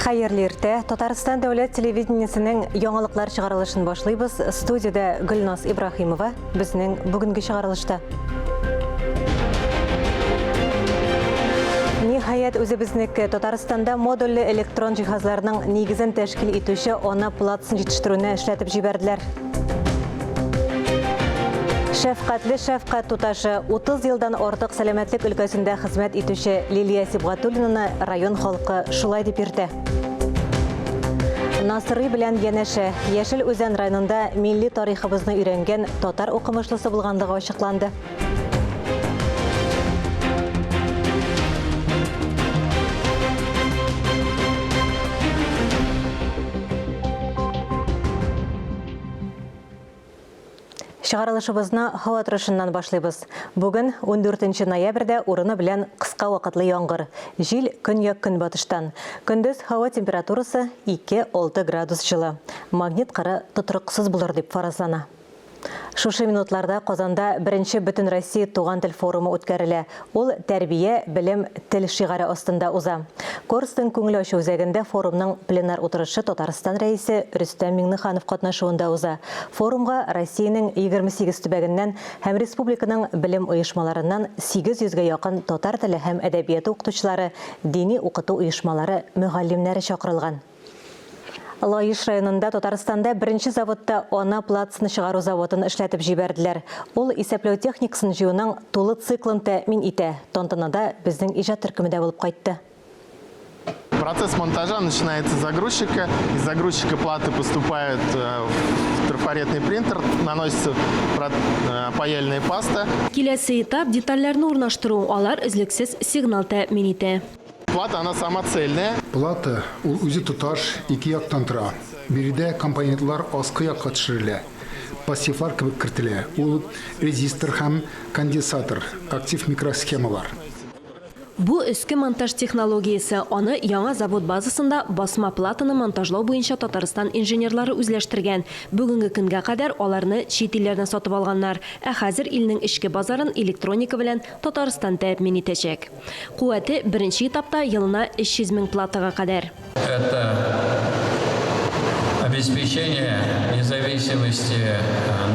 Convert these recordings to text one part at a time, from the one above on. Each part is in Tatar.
Хәерле иртә. Татарстан дәүләт телевидениесенең яңалыклар чыгарылышын башлыйбыз. Студиядә Гөлназ Ибраһимова безнең бүгенге чыгарылышта. Ниһаять, үзебезнеке Татарстанда модульле электрон җиһазларның нигезен тәшкил итүче ана платасын җитештерүне эшләтеп җибәрделәр. Шәфкатьле шәфкать туташы, 30 елдан артык сәламәтлек өлкәсендә хезмәт итүче Лилия Сибгатуллинаны район халкы шулай дип йөртә. Насырый белән янәшә, Яшел Үзән районында милли тарихыбызны өйрәнгән татар укымышлысы булганлыгы ачыкланды. Чыгарылышыбызны һава торышыннан башлыйбыз. Бүген, 14 ноябрьдә урыны белән кыска вакытлы яңгыр. Җил көньяк-көнбатыштан. Көндез һава температурасы 2-6 градус җылы. Магнит кыры тотрыксыз булыр дип фаразлана. Шушы минутларда Казанда беренче Бөтенроссия туган тел форумы үткәрелә. Ул Тәрбия, белем, тел шигаре астында уза. Корстон күңел ачу үзәгендә форумның пленар утырышы Татарстан Рәисе Рөстәм Миңнеханов катнашуында уза. Форумга Россиянең 28 төбәгеннән һәм республиканың белем оешмаларыннан 800 гә якын татар теле һәм әдәбияты укытучылары, дини укыту оешмалары мөгаллимнәре чакырылган. Лаеш районында Татарстанда беренче заводта ана платсны чыгару заводын эшләтеп җибәрделәр. Ул исәпләү техникасын җыюның тулы циклын тәэмин итә. Тантанада безнең иҗат төркеме дә булып кайтты. Процесс монтажа начинается с загрузчика. Из загрузчика платы поступают э, в трафаретный принтер, наносится э, паяльная паста. Киләсе этап детальләрне урнаштыру, алар өзлексез сигнал тәэмин итә. Плата, она сама цельная. Плата, ул үзе тоташ, ике яктан тора. Биредә компонентлар аскы якка төшерелә, пассивлар кебек кертелә. Ул резистор һәм конденсатор, актив микросхемалар. Бу өске монтаж технологиясе, аны яңа завод базасында басма платаны монтажлау буенча Татарстан инженерлары үзләштергән. Бүгенге көнгә кадәр аларны чит илләрдән сатып алганнар, ә хәзер илнең эчке базарын электроника белән Татарстан тәэмин итәчәк. Куәте беренче этапта елына 300 мең платага кадәр. Это обеспечение независимости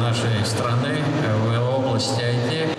нашей страны в области IT.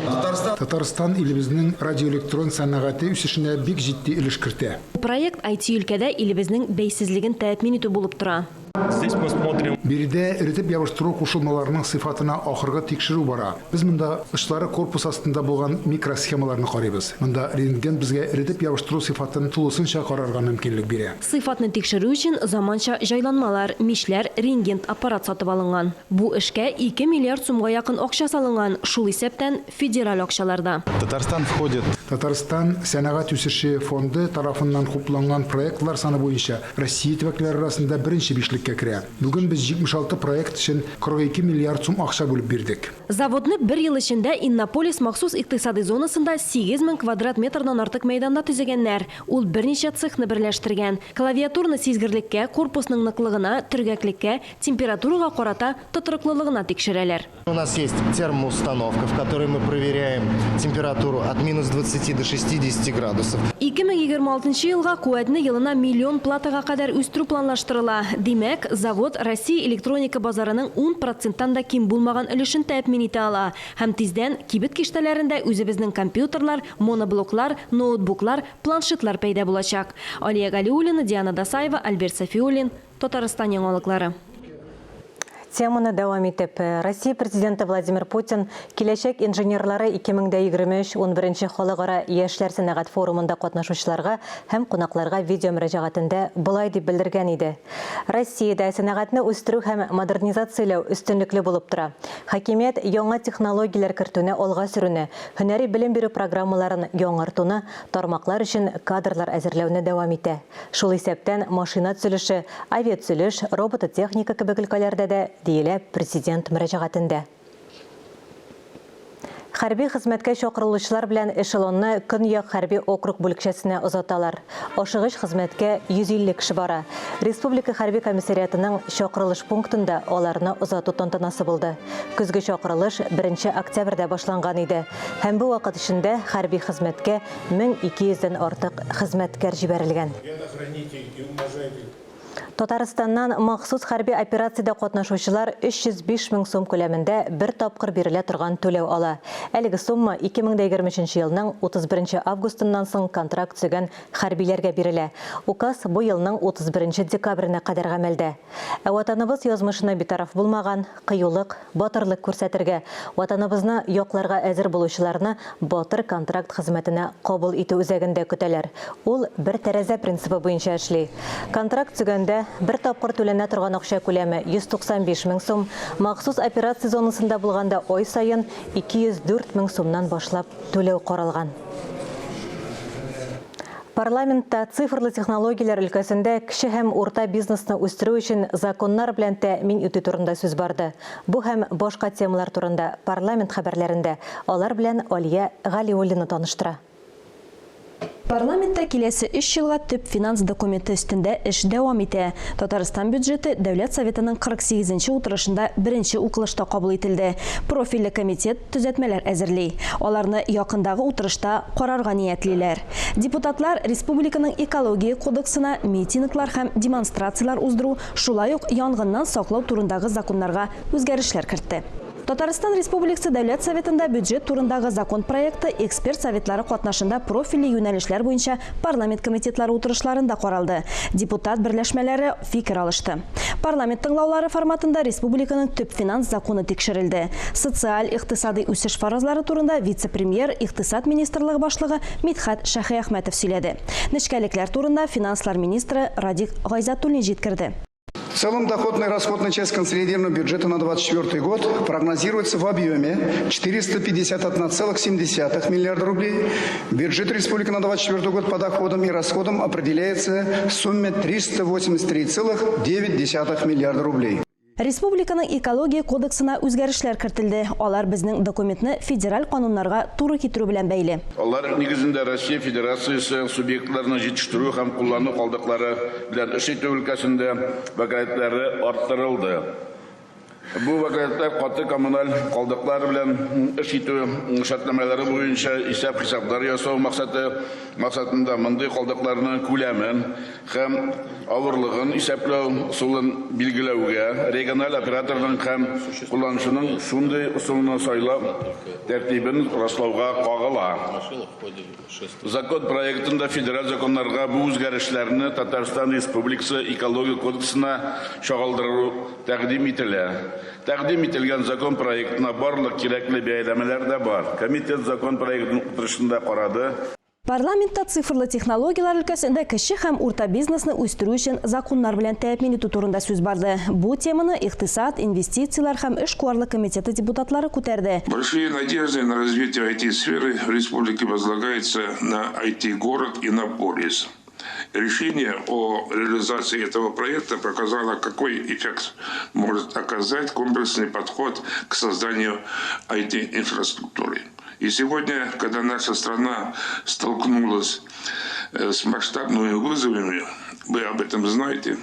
Татарстан илебезнең радиоэлектрон сәнәгате үсешенә бик җитди өлеш кертә. Проект IT-өлкәдә илебезнең бәйсезлеген тәэмин итү булып тора. Здесь мы смотрим. Биредә эретеп ябыштыру кушылмаларының сыйфатына ахыргы тикшерү бара. Без монда очлары корпус астында булган микросхемаларны карыйбыз. Монда рентген безгә эретеп ябыштыру сыйфатын тулысынча карарга мөмкинлек бирә. Сыйфатны тикшерү өчен заманча җайланмалар, мичләр, рентген аппарат сатып алынган. Бу эшкә 2 миллиард сумга якын акча салынган, шул исәптән, федераль акчалар да. Татарстан входит. Татарстан Сәнәгать үсеше фонды тарафыннан хупланган проектлар саны буенча Россия төбәкләре арасында беренче бишлеккә керә. Бүген без 76 проект өчен 42 миллиард сум акча бүлеп бирдек. Заводны бер ел эчендә Иннополис махсус икътисадый зонасында 8000 квадрат метрдан артык мәйданда төзегәннәр. Ул берничә цехны берләштергән. Клавиатураны сизгерлеккә, корпусның ныклыгына, төргәклеккә, температурага карата тотрыклылыгына тикшерәләр. У нас есть термоустановка, в которой мы проверяем температуру от минус 20 до 60 градусов. 2026 елга куәтне елына миллион платага кадәр үстерү планлаштырыла. Димәк, завод Россия электроника базарының ун проценттан да ким булмаган өлешен тәэмин итә ала. Һәм тиздән кибет киштәләрендә үзебезнең компьютерлар, моноблоклар, ноутбуклар, планшетлар пәйда булачак. Алия Галиуллина, Диана Дасаева, Альберт Сафиуллин, Татарстан яңалыклары. Теманы дәвам итеп, Россия Президенты Владимир Путин Киләчәк инженерлары 2023 11 халыкара яшьләр сәнәгать форумында катнашучыларга һәм кунакларга видеомөрәҗәгатендә болай дип белдергән иде, Россиядә сәнәгатьне үстерү һәм модернизацияләү өстенлекле булып тора. Хакимият яңа технологияләр кертүне алга сөрүне, һөнәри белем бирү программаларын яңартуны, тармаклар өчен кадрлар әзерләүне дәвам итә. Шул исәптән машина төзелеше, авиатөзелеш, робототехника кебек өлкәләрдә дә, диелә Президент мөрәҗәгатендә. Хәрби хезмәткә чакырылучылар белән эшелонны Көньяк хәрби округ бүлекчәсенә озаталар. Ашыгыч хезмәткә 150 кеше бара. Республика хәрби комиссариатының чакырылыш пунктында аларны озату тантанасы булды. Көзге чакырылыш беренче октябрьдә башланган иде. Һәм бу вакыт эчендә хәрби хезмәткә 1200 дән артык хезмәткәр җибәрелгән. Татарстаннан махсус хәрби операциядә катнашучылар 305 мең сум күләмендә бер тапкыр бирелә торган түләү ала. Әлеге сумма 2023 елның 31 августыннан соң контракт төзегән хәрбиләргә бирелә. Указ бу елның 31 декабренә кадәр гамәлдә. Ә Ватаныбыз язмышына битараф булмаган, кыюлык, батырлык күрсәтергә, Ватаныбызны якларга әзер булучыларны Батыр контракт хезмәтенә кабул итү үзәгендә көтәләр. Ул бер тәрәзә принцибы буенча эшли. Контракт төзегәндә бер тапкыр түләнә торган акча күләме 195 мең сум, махсус операция зонасында булганда ай саен 204 мең сумнан башлап түләү каралган. Парламентта цифрлы технологияләр өлкәсендә кече һәм урта бизнесны үстерү өчен законнар белән тәэмин итү турында сүз барды. Бу һәм башка темалар турында парламент хәбәрләрендә алар белән Алия Галиуллина таныштыра. Парламентта киләсе өч елга төп финанс документы өстендә эш дәвам итә. Татарстан бюджеты Дәүләт Советының 48 нче утырышында беренче укылышта кабул ителде. Профильле комитет төзәтмәләр әзерли. Аларны якындагы утырышта карарга ниятлиләр. Депутатлар республиканың Экология кодексына митинглар һәм демонстрацияләр уздыру, шулай ук янгыннан саклау турындагы законнарга үзгәрешләр кертте. Татарстан Республикасы Дәүләт Советында бюджет турындагы закон проекты эксперт советлары катнашында профильле юнәлешләр буенча парламент комитетлары утырышларында каралды. Депутат берләшмәләре фикер алышты. Парламент тыңлаулары форматында республиканың төп финанс законы тикшерелде. Социаль, икътисадый үсеш фаразлары турында вице-премьер, икътисад министрлыгы башлыгы Мидхәт Шәһиәхмәтов сөйләде. Нечкәлекләр турында финанслар министры Радик Гайзатуллин җиткерде. В целом доходная и расходная часть консолидированного бюджета на 2024 год прогнозируется в объеме 451,7 миллиарда рублей. Бюджет республики на 2024 год по доходам и расходам определяется в сумме 383,9 миллиарда рублей. Республиканың Экология кодексына үзгәрешләр кертелде. Алар безнең документны федераль кануннарга туры китерү белән бәйле. Алар нигезендә Россия Федерациясе субъектларының җитештерү һәм куллану калдыклары белән эш итү өлкәсендә вәкаләтләре арттырылды. Бу вәкаләтләр каты коммуналь калдыклар белән эш итү шартнамәләре буенча исәп-хисаплар ясау максаты максатында мондый калдыкларның күләмен һәм авырлыгын исәпләү ысулын билгеләүгә, региональ операторның һәм кулланучының шундый ысулны сайлау тәртибен раслауга кагыла. Закон проектында федераль законнарга бу үзгәрешләрне Татарстан Республикасы Экология кодексына чагылдыру тәкъдим ителә. Тәкъдим ителгән закон проектына барлык кирәкле бәяләмәләр дә бар. Комитет закон проектын утырышында карады. Парламентта цифрлы технологияләр өлкәсендә кече һәм урта бизнесны үстерү өчен законнар белән тәэмин итү турында сүз барды. Бу теманы Икътисад, инвестицияләр һәм эшкуарлык комитеты депутатлары күтәрде. Большие надежды на развитие IT-сферы в республике возлагаются на IT-город Иннополис. Решение о реализации этого проекта показало, какой эффект может оказать комплексный подход к созданию IT-инфраструктуры. И сегодня, когда наша страна столкнулась э, с масштабными вызовами, вы об этом знаете,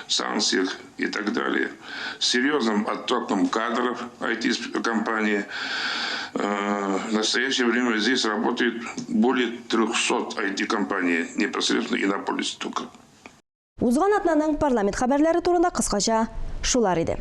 санкциях и так далее, с серьезным оттоком кадров IT-компании, э, в настоящее время здесь работает более 300 IT-компаний непосредственно Иннополис только. Узган атнаның парламент хәбәрләре турында кыскача шулар иде.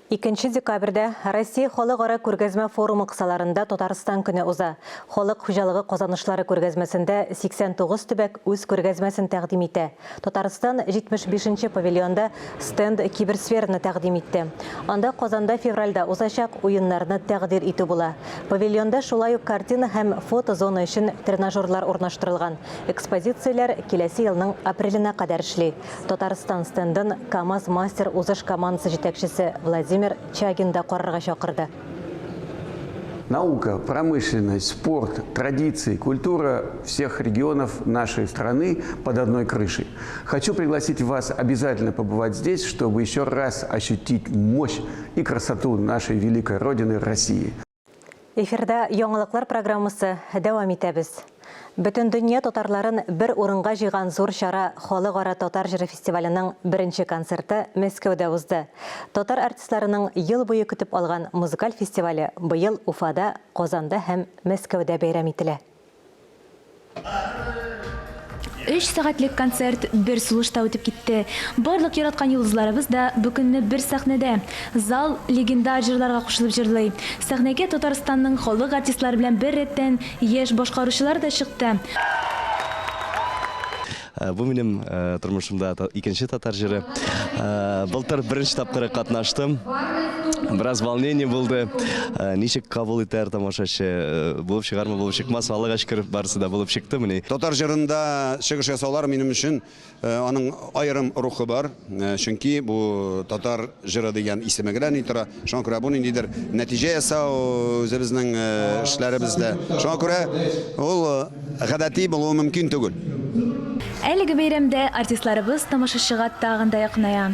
Икенче декабрьдә Россия халыкара күргәзмә форумы кысаларында Татарстан көне уза. Халык хуҗалыгы казанышлары күргәзмәсендә 89 төбәк үз күргәзмәсен тәкъдим итә. Татарстан 75 нче павильонда стенд киберсфераны тәкъдим итте. Анда Казанда февральдә узачак уеннарны тәкъдир итү була. Павильонда шулай ук картина һәм фото зона өчен тренажерлар урнаштырылган. Экспозицияләр киләсе елның апреленә кадәр эшли. Татарстан стендын КАМАЗ-мастер узыш командасы җитәкчесе Владимир Чагин да карарга чакырды. Наука, промышленность, спорт, традиции, культура всех регионов нашей страны под одной крышей. Хочу пригласить вас обязательно побывать здесь, чтобы еще раз ощутить мощь и красоту нашей великой Родины России. Эфирда яңалыклар программасы дәвам итәбез. Бөтен дөнья татарларын бер урынга җыйган зур чара Халыкара татар җыры фестиваленең беренче концерты Мәскәүдә узды. Татар артистларының ел буе көтеп алган музыкаль фестивале быел Уфада, Казанда һәм Мәскәүдә бәйрәм ителә. Өч сәгатьлек концерт бер сулышта үтеп китте. Барлык яраткан йолдызларыбыз да бу көнне бер сәхнәдә. Зал легендар җырларга кушылып җырлый. Сәхнәгә Татарстанның халык артистлары белән бер рәттән яшь башкаручылар да чыкты. Бу минем тормышымда икенче татар җыры. Былтыр беренче тапкыр катнаштым. Бераз волнение булды. Ничек кабул итәр тамашачы? Булып чыгармы, булып чыкмас? Аллага шөкер, барысы да булып чыкты. Менә. Татар җырында чыгыш ясаулар минем өчен аның аерым рухы бар. Чөнки бу татар җыры дигән исеме генә ни тора. Шуңа күрә бу ниндидер нәтиҗә ясау үзебезнең эшләребездә. Шуңа күрә ул гадәти булуы мөмкин түгел. Әлеге бәйрәмдә артистларыбыз тамашачыга тагын да якыная.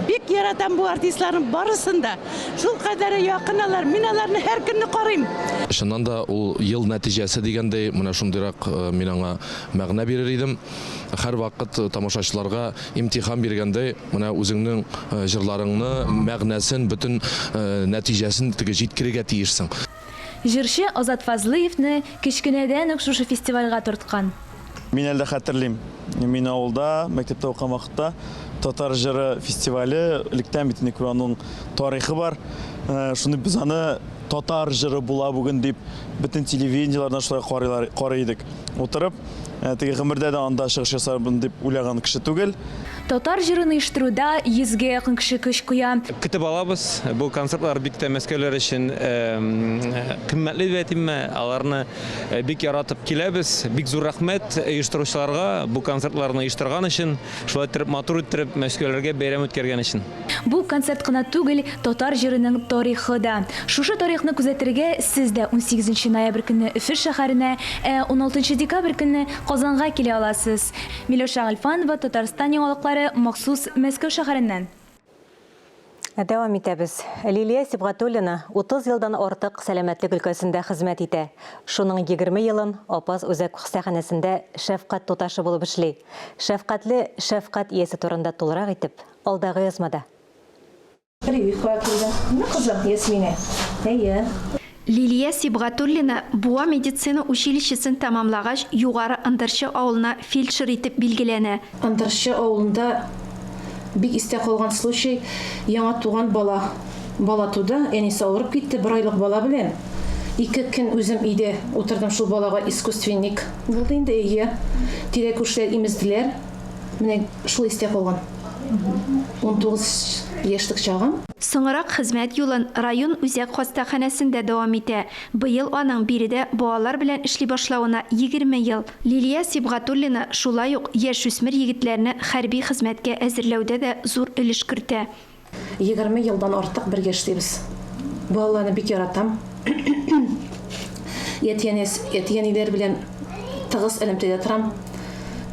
Бик яратам бу артистларның барысын да. Шул кадәре якын алар. Мин аларны һәр көнне карыйм. Чыннан да, ул ел нәтиҗәсе дигәндәй, менә шундыйрак мин аңа мәгънә бирер идем. Һәрвакыт тамашачыларга имтихан биргәндәй, менә үзеңнең җырларыңны, мәгънәсен, бөтен нәтиҗәсен теге җиткерергә тиешсең. Җырчы Азат Фазлыевны кечкенәдән үк шушы фестивальгә тарткан. Мин әле дә хәтерлим, мин авылда, мәктәптә укыган вакытта татар җыры фестивале, электән бит инде күп аның тарихы бар. Шуны без аны татар җыры була бүген дип бөтен телевидениеләрдән шулай карыйлар, карый идек. Утырып, теге гомердә дә анда чыгыш ясармын дип уйлаган кеше түгел. Татар җырын оештыруда йөзгә якын кеше көч куя. Көтеп алабыз. Бу концертлар бик тә мәскәүләр өчен кыйммәтле дип әйтимме. Аларны бик яратып киләбез. Бик зур рәхмәт оештыручыларга бу концертларны оештырган өчен, шулай иттереп матур иттереп мәскәүләргә бәйрәм үткәргән өчен. Бу концерт кына түгел, татар җырының тарихы да. Шушы тарихны күзәтергә сез дә унсигезенче ноябрь көнне Өфе шәһәренә, ә уналтынчы декабрь көнне Казанга килә аласыз. Миләүшә Гыйльфанова, Татарстан яңалыклары, махсус Мәскәү шәһәреннән. Дәвам итәбез. Лилия Сибгатуллина 30 елдан артык сәламәтлек өлкәсендә хезмәт итә. Шуның 20 елын Апас үзәк хастаханәсендә шәфкать туташы булып эшли. Шәфкатьле шәфкать иясе турында тулырак итеп, алдагы язмада. Прививкага килдем. Менә кызым, Ясминә. Әйе. Лилия Сибгатуллина Буа медицина училищесын тәмамлагач, Югары Ындырчы авылына фельдшер итеп билгеләнә. Ындырчы авылында бик истә калган случай, яңа туган бала. Бала туды, әнисе авырып китте, бер айлык бала белән. Ике көн үзем өйдә утырдым шул балага, искусственник булды инде, әйе. Тирә-күршеләр имезделәр. Менә шул истә калган. 19 яшьлек чагым. Соңрак хезмәт юлын район үзәк хастаханәсендә дәвам итә. Быел аның биредә балалар белән эшли башлавына 20 ел. Лилия Сибгатуллина шулай ук яшүсмер егетләрне хәрби хезмәткә әзерләүдә дә зур өлеш кертә. 20 елдан артык бергә эшлибез. Балаларны бик яратам. Әти-әниләр белән тыгыз элемтәдә торам.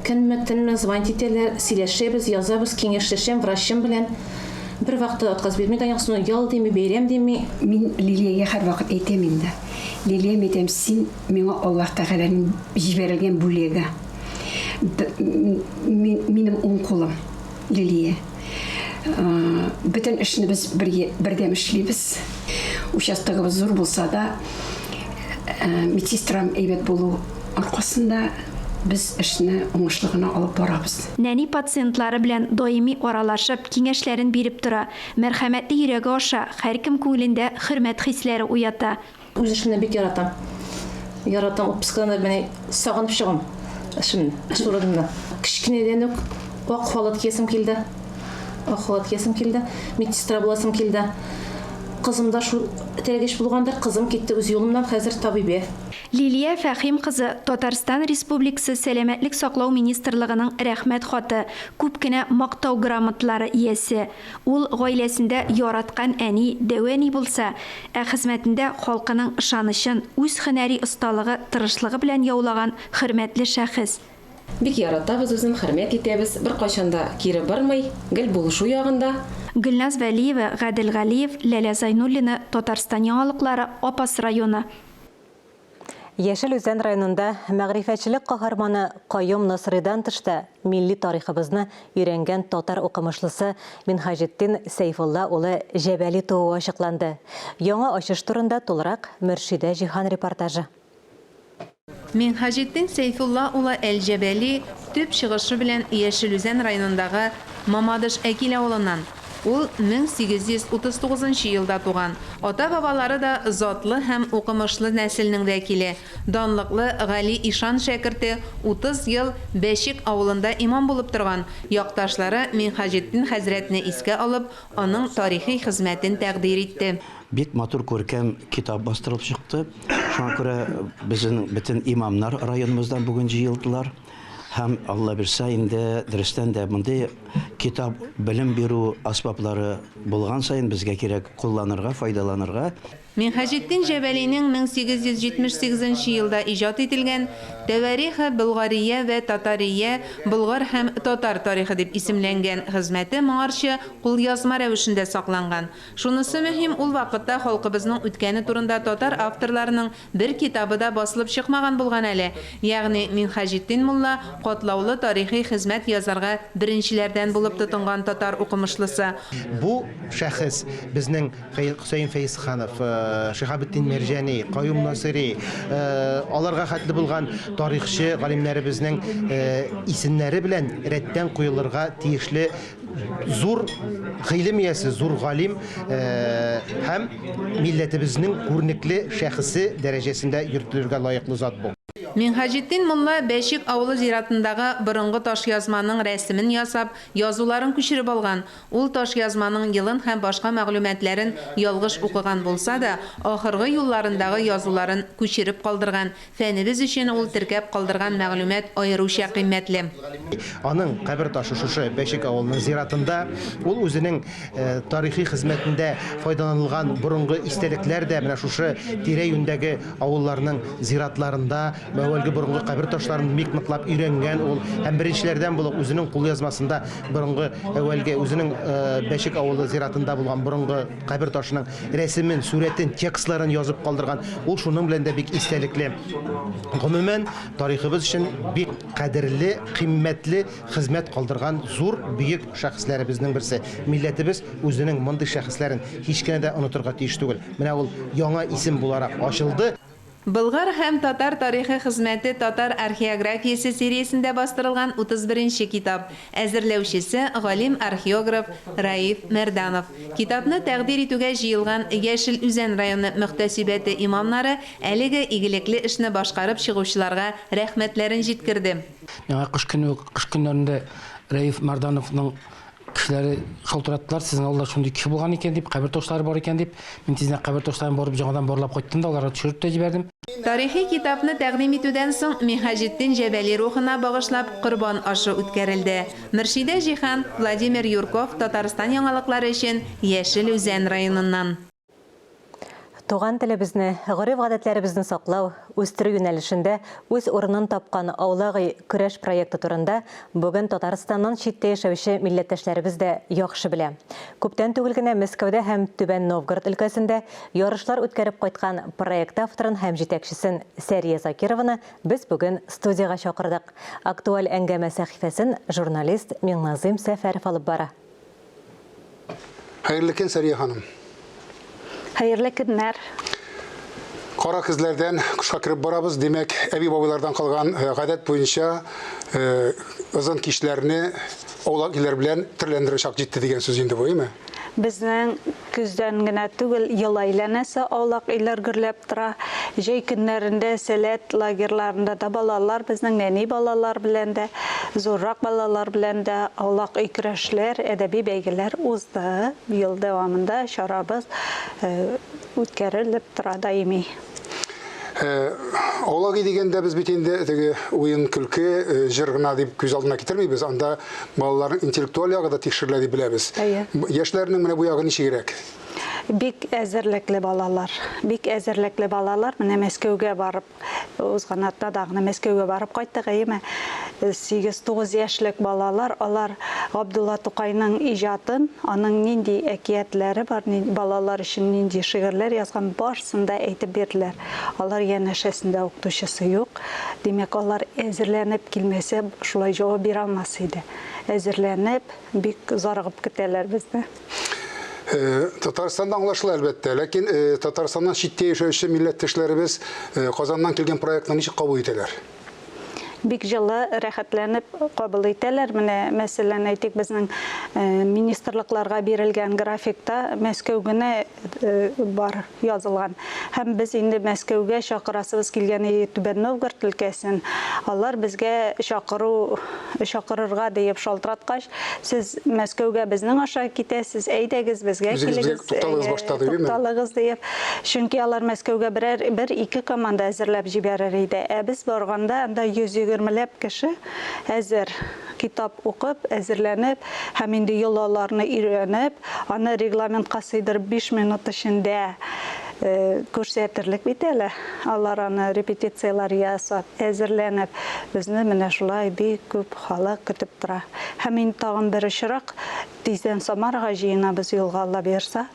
Көнме, төнме звонить итәләр, сөйләшәбез, язабыз, киңәшләшәм врачым белән. Бер вакытта да отказ бирми Дания Аксунова, ял дими, бәйрәм дими. Мин Лилиягә һәрвакыт әйтәм инде. Лилиям, әйтәм, син миңа Аллаһ Тәгаләнең җибәрелгән бүләге. Минем уң кулым. Лилия. Бөтен эшне без бергә бердәм эшлибез. Участогыбыз зур булса да, медсестрам әйбәт булу аркасында без эшне уңышлы гына алып барабыз. Нәни пациентлары белән даими аралашып, киңәшләрен биреп тора. Мәрхәмәтле йөрәге аша һәркем күңелендә хөрмәт хисләре уята. Үз эшемне бик яратам. Яратам, отпускыдан да менә сагынып чыгам эшемне, эш урынымны. Кечкенәдән үк ак халат киясем килде. Ак халат киясем килде. Медсестра буласым килде. Кызым да шул этәргеч булгандыр, кызым китте үз юлыннан, хәзер табибә. Лилия Фәхим кызы Татарстан Республикасы Сәламәтлек саклау министрлыгының Рәхмәт хаты, күп кенә Мактау грамоталары иясе. Ул гаиләсендә яраткан әни, дәү әни булса, ә хезмәтендә халкының ышанычын үз һөнәри осталыгы, тырышлыгы белән яулаган хөрмәтле шәхес. Бик яратабыз үзен, хөрмәт итәбез, беркайчан да кире бормый, гел булышу ягында. Гөлназ Вәлиева, Гадел Галиев, Ләлә Зайнуллина, Татарстан яңалыклары, Апас районы. Яшел Үзән районында мәгърифәтчелек каһарманы Каюм Насрыйдан тыш та милли тарихыбызны өйрәнгән татар укымышлысы Минһаҗетдин Сәйфулла улы Җәбәли тууы ачыкланды. Яңа ачыш турында тулырак Мөршидә Җиһан репортажы. Минһаҗетдин Сәйфулла улы Әл-Җәбәли төп чыгышы белән Яшел Үзән районындагы Мамадыш Әкил авылыннан. Ул 1839 нчы елда туган. Ата-бабалары да затлы һәм укымышлы нәселнең вәкиле, данлыклы Гали ишан шәкерте, 30 ел Бәчек авылында имам булып торган, якташлары Минһаҗетдин хәзрәтне искә алып, аның тарихи хезмәтен тәкъдир итте. Бик матур күркәм китап бастырылып чыкты. Шуңа күрә безнең бөтен имамнар районыбыздан бүген җыелдылар. Һәм Алла бирсә, инде дөрестән дә мондый китап белем бирү асбаплары булган саен безгә кирәк кулланырга, файдаланырга. Минһаҗетдин Җәбәлинең 1878 нче елда иҗат ителгән Тәварихы Болгария вә Татария, Болгар һәм татар тарихы дип исемләнгән хезмәте моңарчы кулъязма рәвешендә сакланган. Шунысы мөһим, ул вакытта халкыбызның үткәне турында татар авторларының бер китабы да басылып чыкмаган булган әле. Ягъни Минһаҗетдин мулла катлаулы тарихи хезмәт язарга беренчеләрдән булып тотынган татар укымышлысы. Бу шәхес безнең Хөсәен Фәезханов, Шиһабетдин Мәрҗани, Каюм Насыйри, аларга хәтле булган тарихчы галимнәребезнең исемнәре белән рәттән куелырга тиешле зур гыйлем иясе, зур галим һәм милләтебезнең күренекле шәхесе дәрәҗәсендә йөртелергә лаеклы зат бу. Минһаҗетдин мулла Бәчек авылы зиратындагы борынгы ташъязманың рәсемен ясап, язуларын күчереп алган. Ул ташъязманың елын һәм башка мәгълүматларын ялгыш укыган булса да, ахыргы юлларындагы язуларын күчереп калдырган, Фәнебез өчен ул теркәп калдырган мәгълүмат аеруча кыйммәтле. Аның кабер ташы шушы Бәчек авылының зиратында. Ул үзенең тарихи хезмәтендә файдаланылган борынгы истәлекләр дә менә шушы тирә-юньдәге авылларның зиратларында әүвәлге борынгы кабер ташларын бик ныклап өйрәнгән ул һәм беренчеләрдән булып үзенең кулъязмасында борынгы әүвәлге үзенең Бәчек авылы зиратында булган борынгы Кабер ташының рәсемен, сурәтен, текстларын язып калдырган. Ул шуның белән дә бик истәлекле. Гомумән, тарихыбыз өчен бик кадерле, кыйммәтле хезмәт калдырган зур, бөек шәхесләребезнең берсе. Милләтебез үзенең мондый шәхесләрен һич кенә дә онытырга тиеш түгел. Менә ул яңа исем буларак ачылды. Болгар һәм татар тарихы хезмәте татар археографиясе сериясендә бастырылган 31 нче китап. Әзерләүчесе, галим-археограф Раиф Мәрданов. Китапны тәкъдир итүгә җыелган Яшел Үзән районы мөхтәсибәте имамнары әлеге игелекле эшне башкарып чыгучыларга рәхмәтләрен җиткерде. Миңа кыш көне үк, кыш көннәрендә Раиф Мәрдановның Кешеләре шалтыраттылар, сезнең авылда шундый кеше булган икән дип, кабер ташлары бар икән дип. Мин тиз генә кабер ташларын барып яңадан барлап кайттым да, аларга төшереп тә җибәрдем. Тарихи китапны тәкъдим итүдән соң Миһаҗетдин Җәбәли рухына багышлап Корбан ашы үткәрелде. Мөршидә Җиһан, Владимир Юрков, Татарстан яңалыклары өчен Яшел Үзән районыннан. Туган телебезне, гореф-гадәтләребезне саклау, үстерү юнәлешендә үз урынын тапкан Аулак өй көрәш проекты турында бүген Татарстаннан читтә яшәүче милләттәшләребез дә яхшы белә. Күптән түгел генә Мәскәүдә һәм Түбән Новгород өлкәсендә ярышлар үткәреп кайткан проект авторын һәм җитәкчесен Сәрия Закированы без бүген студиягә чакырдык. Актуаль әңгәмә сәхифәсен журналист Миңназыйм Сәфәров алып бара. Хәерле көн, Сәрия ханым. Хәерле көннәр. Кара көзләрдән кышка кереп барабыз. Димәк, әби-бабайлардан калган э, гадәт буенча э, озын кичләрне аулак өйләр белән төрләндерү чак җитте дигән сүз инде бу, әйме? Безнең көздән генә түгел, ел әйләнәсе аулак өйләр гөрләп тора. Җәй көннәрендә Сәләт лагерьларында да балалар, безнең нәни балалар белән дә, зуррак балалар белән дә аулак өй көрәшләр, әдәби бәйгеләр узды. Ел дәвамында чарабыз үткәрелеп тора даими. Аулак өй дигәндә без бит инде теге уен-көлке, җыр гына дип күз алдына китермибез. Анда балаларның интеллектуаль ягы да тикшерелә дип беләбез. Әйе. Яшьләрнең менә бу ягы ничегрәк? Бик әзерлекле балалар. Бик әзерлекле балалар. Менә Мәскәүгә барып, узган атнада гына Мәскәүгә барып кайттык, әйеме? 8-9 яшьлек балалар, алар Габдулла Тукайның иҗатын, аның нинди әкиятләре бар, балалар өчен нинди шигырьләр язган, барысын да әйтеп бирделәр. Алар янәшәсендә укытучысы юк. Димәк, алар әзерләнеп килмәсә, шулай җавап бирә алмас иде. Әзерләнеп, бик зарыгып көтәләр безне. Татарстанда аңлашыла, әлбәттә, ләкин Татарстаннан читтә яшәүче милләттәшләребез Казаннан килгән проектны ничек кабул итәләр? Бик җылы, рәхәтләнеп кабул итәләр. Менә, мәсәлән, әйтик, безнең министрлыкларга бирелгән графикта Мәскәү генә бар язылган. Һәм без инде Мәскәүгә чакырасыбыз килгән иде Түбән Новгород өлкәсен. Алар безгә чакыру, чакырырга диеп шалтыраткач, сез Мәскәүгә безнең аша китәсез, әйдәгез, безгә килегез. Тукталыгыз башта дип, Тукталыгыз диеп. Чөнки алар Мәскәүгә берәр, бер-ике команда әзерләп җибәрер иде. Ә без барганда анда 120 ләп кеше әзер китап укып, әзерләнеп һәм инде йолаларны өйрәнеп, аны регламентка сыйдырып 5 минут эчендә күрсәтерлек бит әле. Алар аны репетицияләр ясап, әзерләнеп, безне менә шулай бик күп халык көтеп тора. Һәм инде тагын бер очрак, Тиздән Самарага җыенабыз юлга, Алла боерса.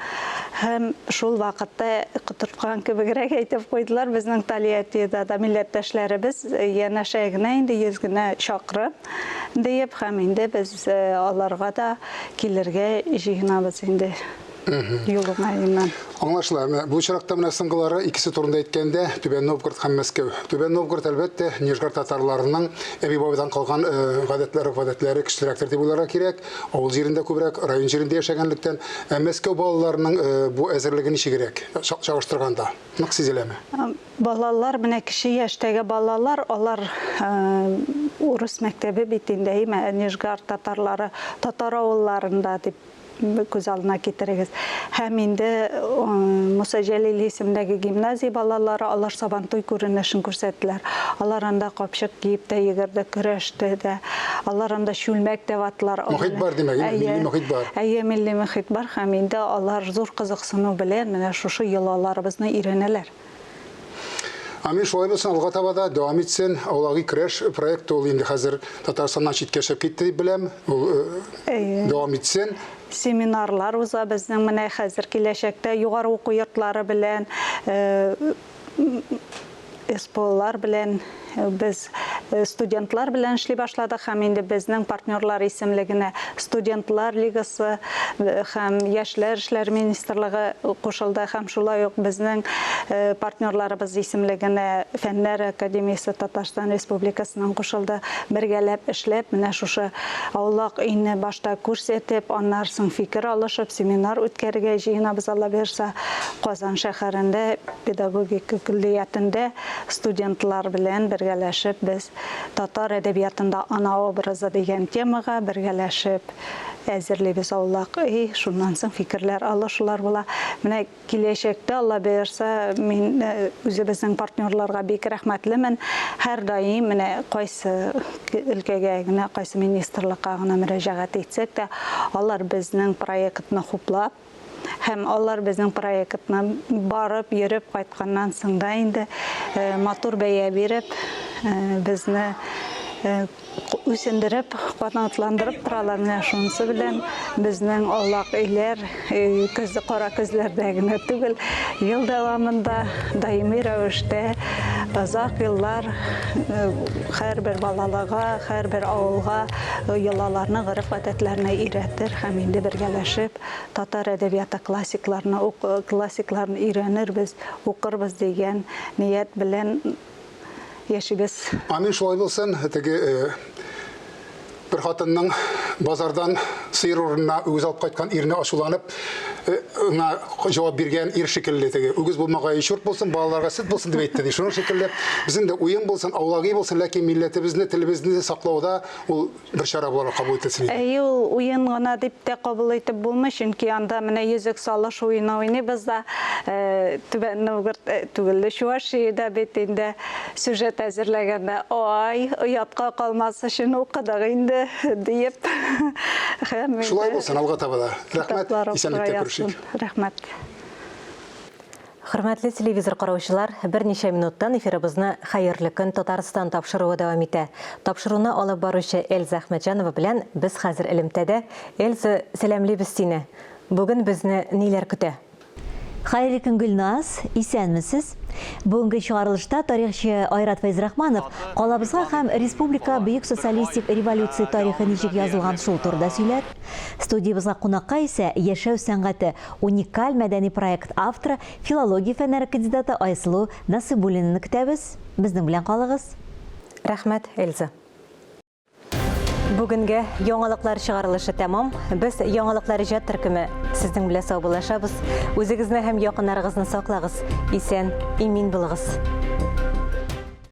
Һәм шул вакытта котырткан кебегрәк әйтеп куйдылар, безнең Тольяттида да милләттәшләребез янәшә генә инде, 100 генә чакрым, диеп, һәм инде без аларга да килергә җыенабыз инде юл уңаеннан. Аңлашыла. Менә бу очракта менә соңгылары икесе турында әйткәндә, Түбән Новгород һәм Мәскәү. Түбән Новгород, әлбәттә, Нижгар татарларының әби-бабайдан калган гадәтләре, гадәтләре көчлерәктер дип уйларга кирәк. Авыл җирендә күбрәк, район җирендә яшәгәнлектән. Ә Мәскәү балаларының бу әзерлеге ничегрәк, чагыштырганда? Нык сизеләме? Балалар, менә кече яшьтәге балалар, алар урыс мәктәбе бит инде, әйме, Нижгар татарлары татар авылларында дип күз алдына китерегез. Һәм инде Муса Җәлил исемендәге гимназия балалары, алар Сабантуй күренешен күрсәттеләр. Алар анда капчык киеп тә йөгерде, көрәште дә. Алар анда чүлмәк тә ваттылар. Мохит бар, димәк, милли мохит бар. Әйе, милли мохит бар һәм инде алар зур кызыксыну белән менә шушы йолаларыбызны өйрәнәләр. Амин, шулай булсын, алга таба да дәвам итсен. Аулагый көрәш проекты ул инде хәзер Татарстаннан читкә чыгып китте дип беләм. Ул дәвам итсен. Семинарлар уза безнең менә хәзер киләчәктә югары уку йортлары белән, СПОлар белән без студентлар белән эшли башладык һәм инде безнең партнерлар исемлегенә студентлар лигасы һәм яшьләр эшләре министрлыгы кушылды һәм шулай ук безнең партнерларыбыз исемлегенә Фәннәр академиясе Татарстан Республикасыннан кушылды. Бергәләп эшләп, менә шушы аулак өйне башта күрсәтеп, аннары соң фикер алышып, семинар үткәрергә җыенабыз, Алла боерса, Казан шәһәрендә педагогика көллиятендә студентлар белән бергәләшеп без Татар әдәбиятында ана образы дигән темага бергәләшеп әзерлибез аулак өй, шуннан соң фикерләр алышулар була. Менә киләчәктә, Алла боерса, мин үзебезнең партнерларга бик рәхмәтлемен. Һәрдаим менә кайсы өлкәгә генә, кайсы министрлыкка гына мөрәҗәгать итсәк тә, алар безнең проектны хуплап, Һәм алар безнең проектны барып, йөреп кайтканнан соң да инде матур бәя биреп, безне үсендереп, канатландырып торалар. Менә шунысы белән безнең аулак өйләр көз, кара көзләрдә генә түгел, ел дәвамында даими рәвештә озак еллар һәрбер балалыга, һәрбер авылга йолаларны, гореф-гадәтләрне өйрәтер һәм инде бергәләшеп Татар әдәбияты классикларны ук классикларын өйрәнербез, укырбыз дигән ният белән яшибез. Амин, шулай булсын. Теге бер хатынның базардан сыер урынына үгез алып кайткан иренә ачуланып, аңа җавап биргән ир шикелле теге үгез булмагае чурт булсын, балаларга сөт булсын дип әйтте ди. Шуның шикелле безнең дә уен булсын, аулак өй булсын, ләкин милләтебезне, телебезне саклауда ул бер чара буларак кабул ителсен иде. Әйе, ул уен гына дип тә кабул итеп булмый, чөнки анда менә йөзек салыш уены уйныйбыз да, Түбән Новгород түгел, Чувашиядә бит инде сюжет әзерләгәндә, ай, оятка калмас өчен укыдык инде, диеп. Һәм Шулай булсын, алга таба да. Рәхмәт, исәнлектә күрешик. Рәхмәт. Хөрмәтле телевизор караучылар, берничә минуттан эфирыбызны Хәерле көн Татарстан тапшыруы дәвам итә. Тапшыруны алып баручы Эльза Әхмәтҗанова белән без хәзер элемтәдә. Эльза, сәламлибез сине. Бүген безне ниләр көтә? Хәерле көн, Гөлназ! Исәнмесез! Бүгенге чыгарылышта тарихчы Айрат Фәйзрахманов калабызга һәм республика Бөек социалистик революция тарихы ничек язылган шул турыда сөйләр. Студиябезгә кунакка исә Яшәү сәнгате уникаль мәдәни проект авторы, филология фәннәре кандидаты Айсылу Насыйбуллинаны көтәбез. Безнең белән калыгыз. Рәхмәт, Эльза. Бүгенге яңалыклар чыгарылышы тәмам. Без яңалыклар иҗат төркеме сезнең белән саубуллашабыз. Үзегезне һәм якыннарыгызны саклагыз. Исән, имин булыгыз.